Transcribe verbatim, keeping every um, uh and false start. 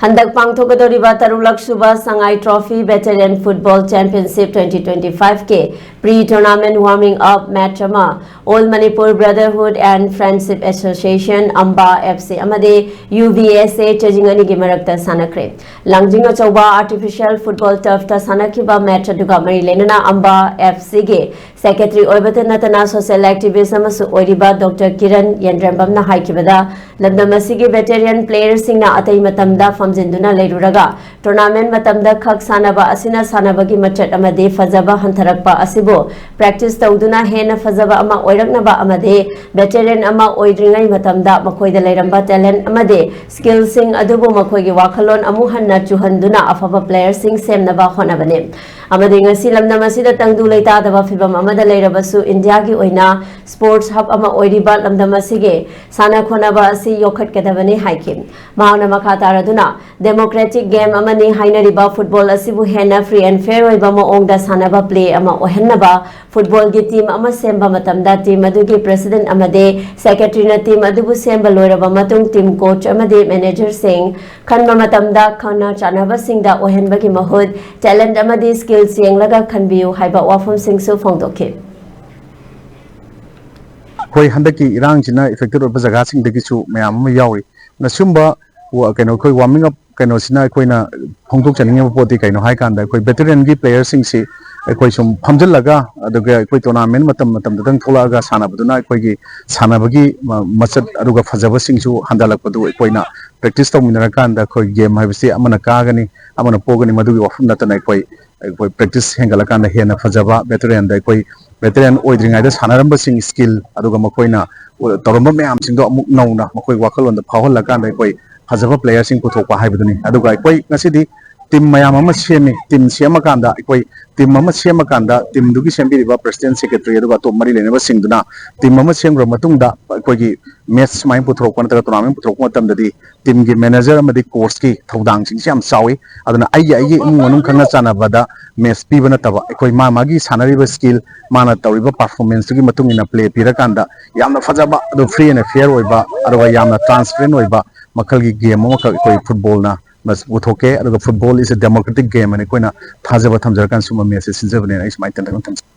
ꯍꯟꯗꯛ ꯄꯥꯡꯊꯣꯛꯀꯗꯧꯔꯤꯕ ꯇꯔꯨꯛꯂꯛ ꯁꯨꯕ ꯁꯉꯥꯏ trophy veteran football championship twenty twenty ꯐꯥꯏꯚꯀꯤ pre tournament warming up match ꯑꯃ all Manipur brotherhood and friendship association ꯑꯝꯕꯥ ꯑꯦꯐ ꯁꯤ ꯑꯃꯗꯤ ꯌꯨ ꯕꯤ ꯑꯦꯁ ꯑꯦ ꯆꯦꯖꯤꯡ ꯑꯅꯤꯒꯤ ꯃꯔꯛꯇ ꯁꯥꯟꯅꯈ꯭ꯔꯦ꯫ ꯂꯥꯡꯖꯤꯡ ꯑꯆꯧꯕ ꯑꯥꯔꯇꯤꯐꯤꯁꯤꯌꯦꯜ ꯐꯨꯠꯕꯣꯜ ꯇꯔꯐꯇ ꯁꯥꯟꯅꯈꯤꯕ ꯃꯦꯆ ꯑꯗꯨꯒ ꯃꯔꯤ ꯂꯩꯅꯅ ꯑꯝꯕꯥ ꯑꯦꯐ ꯁꯤꯒꯤ ꯁꯦꯀ꯭ꯔꯦꯇꯔꯤ ꯑꯣꯏꯕꯇ ꯅꯠꯇꯅ ꯁꯣꯁꯤꯌꯦꯜ ꯑꯦꯛꯇꯤꯚꯤꯁ꯭ꯠ ꯑꯃꯁꯨ ꯑꯣꯏꯔꯤꯕ ꯗꯣꯛꯇꯔ ꯀꯤꯔꯟ ꯌꯦꯟꯗ꯭ꯔꯦꯝꯕꯝꯅ ꯍꯥꯏꯈꯤꯕꯗ, ꯂꯝꯗꯝ ꯑꯁꯤꯒꯤ ꯚꯦꯇꯦꯔꯤꯌꯟ ꯄ꯭ꯂꯦꯌꯔꯁꯤꯡꯅ ꯑꯇꯩ ꯃꯇꯝꯗ ꯐꯝꯖꯤꯟꯗꯨꯅ ꯂꯩꯔꯨꯔꯒ ꯇꯣꯔꯅꯥꯃꯦꯟ ꯃꯇꯝꯗ ꯈꯛ ꯁꯥꯟꯅꯕ ꯑꯁꯤꯅ ꯁꯥꯟꯅꯕꯒꯤ ꯃꯆꯠ ꯑꯃꯗꯤ ꯐꯖꯕ ꯍꯟꯊꯔꯛꯄ ꯑꯁꯤꯕꯨ ꯄ꯭ꯔꯦꯛꯇꯤꯁ ꯇꯧꯗꯨꯅ ꯍꯦꯟꯅ ꯐꯖꯕ ꯑꯃ ꯑꯣꯏꯔꯛꯅꯕ ꯑꯃꯗꯤ ꯚꯦꯇꯦꯔꯤꯌꯟ ꯑꯃ ꯑꯣꯏꯗ꯭ꯔꯤꯉꯩ ꯃꯇꯝꯗ ꯃꯈꯣꯏꯗ ꯂꯩꯔꯝꯕ ꯇꯦꯂꯦꯟꯠ ꯑꯃꯗꯤ ꯁ꯭ꯀꯤꯜꯁꯤꯡ ꯑꯗꯨꯕꯨ ꯃꯈꯣꯏꯒꯤ ꯋꯥꯈꯜꯂꯣꯟ ꯑꯃꯨꯛ ꯍꯟꯅ ꯆꯨꯍꯟꯗꯨꯅ ꯑꯐꯕ ꯄ꯭ꯂꯦꯌꯔꯁꯤꯡ ꯁꯦꯝꯅꯕ ꯍꯣꯠꯅꯕꯅꯤ꯫ ꯑꯃꯗꯤ ꯉꯁꯤ ꯂꯝꯗꯝ ꯑꯁꯤꯗ ꯇꯪꯗꯨ ꯂꯩꯇꯥꯗꯕ ꯐꯤꯚꯝ ꯑꯃꯗ ꯂꯩꯔꯕꯁꯨ ꯏꯟꯗꯤꯌꯥꯒꯤ ꯑꯣꯏꯅ ꯁ꯭ꯄꯣꯔꯠꯁ ꯍꯕ ꯑꯃ ꯑꯣꯏꯔꯤꯕ ꯂꯝꯗꯝ ꯑꯁꯤꯒꯤ ꯁꯥꯟꯅ ꯈꯣꯠꯅꯕ ꯑꯁꯤ ꯌꯣꯛꯈꯠꯀꯗꯕꯅꯤ ꯍꯥꯏꯈꯤ꯫ ꯃꯍꯥꯛꯅ ꯃꯈꯥ ꯇꯥꯔꯗꯨꯅ, ꯗꯦꯃꯣꯀ꯭ꯔꯦꯇꯤꯛ ꯒꯦꯝ ꯑꯃꯅꯤ ꯍꯥꯏꯅꯔꯤꯕ ꯐꯨꯠꯕꯣꯜ ꯑꯁꯤꯕꯨ ꯍꯦꯟꯅ ꯐ꯭ꯔꯤ ꯑꯦꯟ ꯐꯤꯌꯔ ꯑꯣꯏꯕ ꯃꯑꯣꯡꯗ ꯁꯥꯟꯅꯕ ꯄ꯭ꯂꯦ ꯑꯃ ꯑꯣꯏꯍꯟꯅꯕ ꯐꯨꯠꯕꯣꯜꯒꯤ ꯇꯤꯝ ꯑꯃ ꯁꯦꯝꯕ ꯃꯇꯝꯗ ꯇꯤꯝ ꯑꯗꯨꯒꯤ ꯄ꯭ꯔꯦꯁꯤꯗꯦꯟꯠ ꯑꯃꯗꯤ ꯁꯦꯀ꯭ꯔꯦꯇꯔꯤꯅ ꯇꯤꯝ ꯑꯗꯨꯕꯨ ꯁꯦꯝꯕ ꯂꯣꯏꯔꯕ ꯃꯇꯨꯡ ꯇꯤꯝ ꯀꯣꯆ ꯑꯃꯗꯤ ꯃꯦꯅꯦꯖꯔꯁꯤꯡ ꯈꯟꯕ ꯃꯇꯝꯗ ꯈꯪꯅ ꯆꯥꯟꯅꯕꯁꯤꯡꯗ ꯑꯣꯏꯍꯟꯕꯒꯤ ꯃꯍꯨꯠ ꯇꯦꯂꯦꯟꯠ ꯑꯃꯗꯤ ꯁ꯭ꯀꯤꯜꯁ ꯌꯦꯡꯂꯒ ꯈꯟꯕꯤꯌꯨ ꯍꯥꯏꯕ ꯋꯥꯐꯝꯁꯤꯡꯁꯨ ꯐꯣꯡꯗꯣꯛꯈꯤ꯫ ꯑꯩꯈꯣꯏ ꯍꯟꯗꯛꯀꯤ ꯏꯔꯥꯡꯁꯤꯅ ꯑꯦꯐꯦꯛꯇꯦꯠ ꯑꯣꯏꯕ ꯖꯒꯥꯁꯤꯡꯗꯒꯤꯁꯨ ꯃꯌꯥꯝ ꯑꯃ ꯌꯥꯎꯔꯤ꯫ ꯑꯁꯤꯒꯨꯝꯕ ꯀꯩꯅꯣ ꯑꯩꯈꯣꯏ ꯋꯥꯔꯃꯤꯡ ꯑꯞ ꯀꯩꯅꯣꯁꯤꯅ ꯑꯩꯈꯣꯏꯅ ꯐꯣꯡꯗꯣꯛꯆꯅꯤꯡꯉꯤꯕ ꯄꯣꯠꯇꯤ ꯀꯩꯅꯣ ꯍꯥꯏ ꯀꯥꯟꯗ, ꯑꯩꯈꯣꯏ ꯚꯦꯇꯦꯔꯤꯌꯟꯒꯤ ꯄ꯭ꯂꯦꯌꯔꯁꯤꯡꯁꯤ ꯑꯩꯈꯣꯏ ꯁꯨꯝ ꯐꯝꯖꯤꯜꯂꯒ, ꯑꯗꯨꯒ ꯑꯩꯈꯣꯏ ꯇꯣꯔꯅꯥꯃꯦꯟ ꯃꯇꯝ ꯃꯇꯝꯗꯗꯪ ꯊꯣꯛꯂꯛꯑꯒ ꯁꯥꯟꯅꯕꯗꯨꯅ ꯑꯩꯈꯣꯏꯒꯤ ꯁꯥꯟꯅꯕꯒꯤ ꯃꯆꯠ ꯑꯗꯨꯒ ꯐꯖꯕꯁꯤꯡꯁꯨ ꯍꯟꯊꯔꯛꯄꯗꯨ ꯑꯩꯈꯣꯏꯅ ꯄ꯭ꯔꯦꯛꯇꯤꯁ ꯇꯧꯃꯤꯟꯅꯔꯀꯥꯟꯗ ꯑꯩꯈꯣꯏ ꯒꯦꯝ ꯍꯥꯏꯕꯁꯤ ꯑꯃꯅ ꯀꯥꯒꯅꯤ, ꯑꯃꯅ ꯄꯣꯒꯅꯤ, ꯃꯗꯨꯒꯤ ꯋꯥꯐꯝ ꯅꯠꯇꯅ ꯑꯩꯈꯣꯏ ꯑꯩꯈꯣꯏ ꯄ꯭ꯔꯦꯛꯇꯤꯁ ꯍꯦꯟꯒꯠꯂꯀꯥꯟꯗ ꯍꯦꯟꯅ ꯐꯖꯕ ꯚꯦꯇꯦꯔꯤꯌꯟꯗ ꯑꯩꯈꯣꯏ ꯚꯦꯇꯦꯔꯤꯌꯟ ꯑꯣꯏꯗ꯭ꯔꯤꯉꯩꯗ ꯁꯥꯟꯅꯔꯝꯕꯁꯤꯡ ꯁ꯭ꯀꯤꯜ, ꯑꯗꯨꯒ ꯃꯈꯣꯏꯅ ꯇꯧꯔꯝꯕ ꯃꯌꯥꯝꯁꯤꯡꯗꯣ ꯑꯃꯨꯛ ꯅꯧꯅ ꯃꯈꯣꯏ ꯋꯥꯈꯜꯂꯣꯟꯗ ꯐꯥꯎꯍꯜꯂꯀꯥꯟꯗ ꯑꯩꯈꯣꯏ ꯐꯖꯕ ꯄ꯭ꯂꯦꯌꯔꯁꯤꯡ ꯄꯨꯊꯣꯛꯄ ꯍꯥꯏꯕꯗꯨꯅꯤ꯫ ꯑꯗꯨꯒ ꯑꯩꯈꯣꯏ ꯉꯁꯤꯗꯤ ꯇꯤꯝ ꯃꯌꯥꯝ ꯑꯃ ꯁꯦꯝꯃꯤ꯫ ꯇꯤꯝ ꯁꯦꯝꯃꯀꯥꯟꯗ ꯑꯩꯈꯣꯏ ꯇꯤꯝ ꯑꯃ ꯁꯦꯝꯃꯀꯥꯟꯗ ꯇꯤꯝꯗꯨꯒꯤ ꯁꯦꯝꯕꯤꯔꯤꯕ ꯄ꯭ꯔꯦꯁꯤꯗꯦꯟꯠ, ꯁꯦꯀ꯭ꯔꯦꯇꯔꯤ ꯑꯗꯨꯒ ꯑꯇꯣꯞ ꯃꯔꯤ ꯂꯩꯅꯕꯁꯤꯡꯗꯨꯅ ꯇꯤꯝ ꯑꯃ ꯁꯦꯝꯈ꯭ꯔꯕ ꯃꯇꯨꯡꯗ ꯑꯩꯈꯣꯏꯒꯤ ꯃꯦꯠꯆ ꯁꯨꯃꯥꯏꯅ ꯄꯨꯊꯣꯔꯛꯄ ꯅꯠꯇ꯭ꯔꯒ ꯇꯣꯔꯅꯥꯃꯦꯟ ꯄꯨꯊꯣꯔꯛꯄ ꯃꯇꯝꯗꯗꯤ ꯇꯤꯝꯒꯤ ꯃꯦꯅꯦꯖꯔ ꯑꯃꯗꯤ ꯀꯣꯆꯀꯤ ꯊꯧꯗꯥꯡꯁꯤꯡꯁꯤ ꯌꯥꯝ ꯆꯥꯎꯏ꯫ ꯑꯗꯨꯅ ꯑꯩꯒꯤ ꯑꯩꯒꯤ ꯏꯃꯨꯡ ꯃꯅꯨꯡ ꯈꯪꯅ ꯆꯥꯟꯅꯕꯗ ꯃꯦꯠꯆ ꯄꯤꯕ ꯅꯠꯇꯕ, ꯑꯩꯈꯣꯏ ꯃꯥ ꯃꯥꯒꯤ ꯁꯥꯟꯅꯔꯤꯕ ꯁ꯭ꯀꯤꯜ, ꯃꯥꯅ ꯇꯧꯔꯤꯕ ꯄꯔꯐꯣꯔꯃꯦꯟꯁꯇꯨꯒꯤ ꯃꯇꯨꯡ ꯏꯟꯅ ꯄ꯭ꯂꯦ ꯄꯤꯔꯀꯥꯟꯗ ꯌꯥꯝꯅ ꯐꯖꯕ, ꯑꯗꯨ ꯐ꯭ꯔꯤ ꯑꯦꯟ ꯐꯤꯌꯔ ꯑꯣꯏꯕ, ꯑꯗꯨꯒ ꯌꯥꯝꯅ ꯇ꯭ꯔꯥꯟꯁꯄꯦꯔꯦꯟ ꯑꯣꯏꯕ ꯃꯈꯜꯒꯤ ꯒꯦꯝ ꯑꯃꯈꯛ ꯑꯩꯈꯣꯏ ꯐꯨꯠꯕꯣꯜꯅ ꯃꯁꯤ ꯄꯨꯊꯣꯛꯀꯦ꯫ ꯑꯗꯨꯒ football is a democratic game ꯍꯥꯏꯅ ꯑꯩꯈꯣꯏꯅ ꯊꯥꯖꯕ ꯊꯝꯖꯔꯀꯥꯟꯗ ꯁꯨꯝꯕ match ꯁꯦ ꯁꯤꯟꯖꯕꯅꯦꯅ ꯑꯩ ꯁꯨꯃꯥꯏꯅ ꯇꯦꯟꯇꯛꯅ ꯊꯝꯖꯒꯦ꯫